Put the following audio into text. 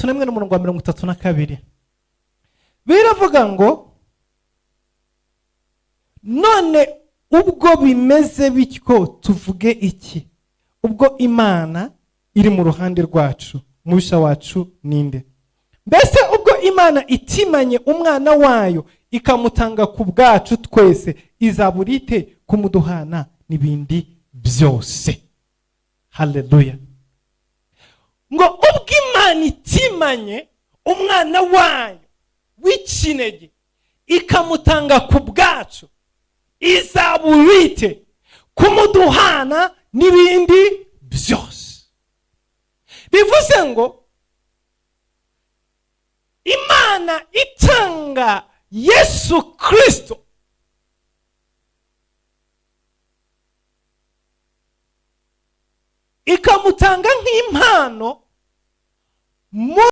31 n'umurongo wa 32, biravuga ngo: "None ubwo bimeze bityo, tuvuge iki? Ubwo Imana iri mu ruhande rwacu, umubisha wacu ninde? Mbese ubwo Imana itimanye umwana wayo ikamutanga ku bwacu twese, izabura ite kumuduhana n'ibindi byose?" Haleluya! Ngo ubwo Imana itimanye umwana wayo w'ikinege ikamutanga ku bwacu, izabura ite kumuduhana n'ibindi byose? Bivuze ngo Imana itanga Yesu Kirisito ikamutanga nk'impano.